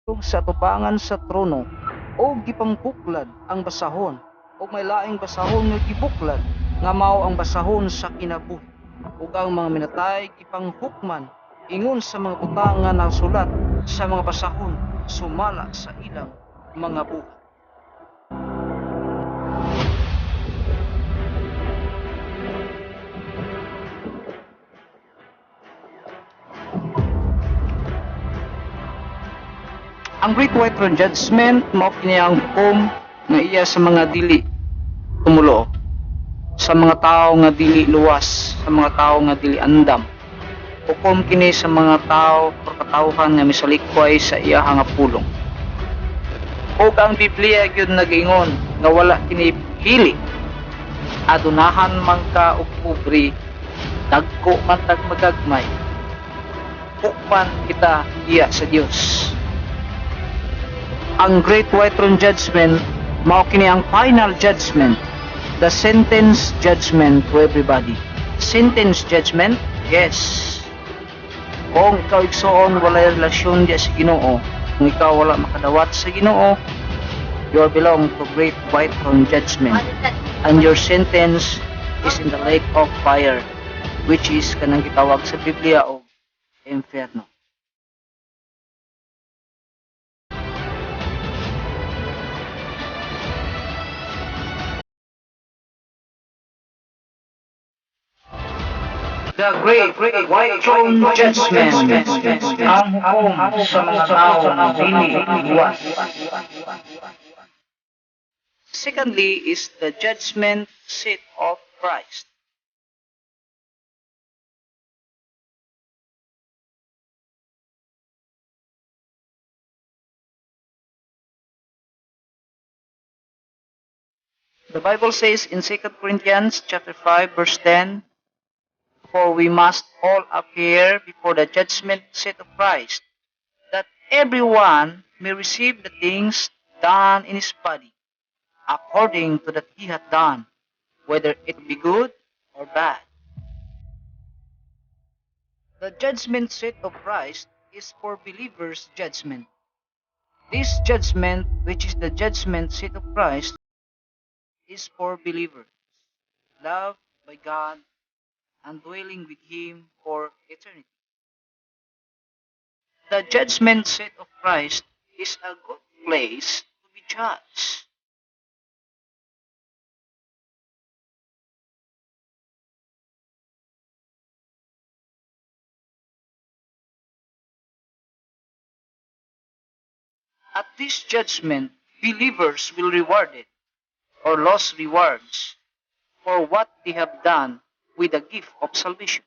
Sa atubangan sa trono og gipangbuklad ang basahon, ug may laing basahon nga gibuklad nga mao ang basahon sa kinabuhi. Ug ang mga minatay gipanghukman ingon sa mga butang nga nasulat sa mga basahon sumala sa ilang mga buhat. Ang Great White Throne Judgment mao kini ang hukom nga iya sa mga dili tumuluo, sa mga tawo nga dili luwas, sa mga tawo nga dili andam. Hukom kini sa mga tawo or katawhan nga misalikway sa iya nga pulong. Ug ang Biblia gyud nagaingon nga wala kini pili. Adunahan man ka og pobre, dagko man tag magagmay, hukman kita iya sa Dios. Ang Great White Throne Judgment mao kini ang final judgment, the sentence judgment to everybody. Sentence judgment? Yes. Kung ikaw, igsoon, walay relasyon diya sa Ginoo, kung ikaw wala makadawat sa Ginoo, you are belong to Great White Throne Judgment and your sentence is in the lake of fire, which is kanang gitawag sa Biblia og inferno. The Great White Throne Judgment, ang hukom sa mga tao nga dili luwas. Secondly is the judgment seat of Christ. The Bible says in 2 Corinthians chapter 5 verse 10, "For we must all appear before the judgment seat of Christ, that everyone may receive the things done in his body, according to that he hath done, whether it be good or bad." The judgment seat of Christ is for believers' judgment. This judgment, which is the judgment seat of Christ, is for believers, loved by God and dwelling with Him for eternity. The judgment seat of Christ is a good place to be judged. At this judgment, believers will reward it or lose rewards for what they have done with the gift of salvation.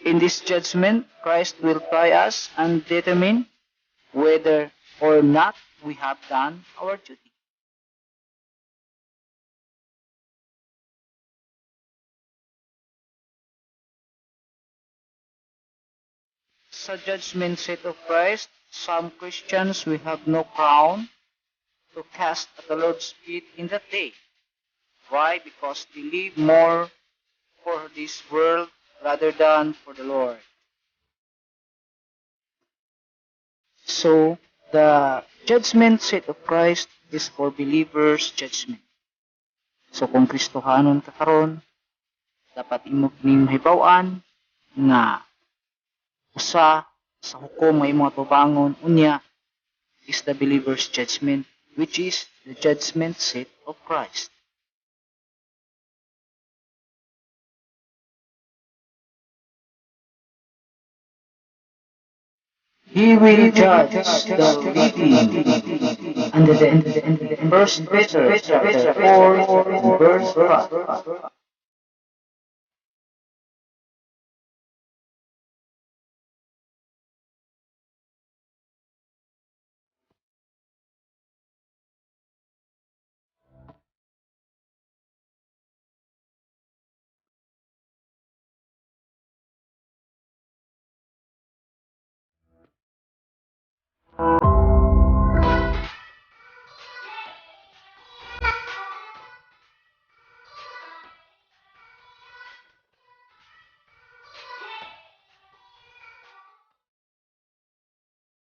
In this judgment, Christ will try us and determine whether or not we have done our duty. Sa judgment seat of Christ, some Christians will have no crown to cast at the Lord's feet in that day. Why? Because they live more for this world rather than for the Lord. So, the judgment seat of Christ is for believers' judgment. So, kung Kristohanon ka karon, dapat imo kining mahibaw-an nga usa sa hukom nga imong atubangon unya is the believer's judgment, which is the judgment seat of Christ. He will judge the living and the dead. First Peter chapter 4 verse 5.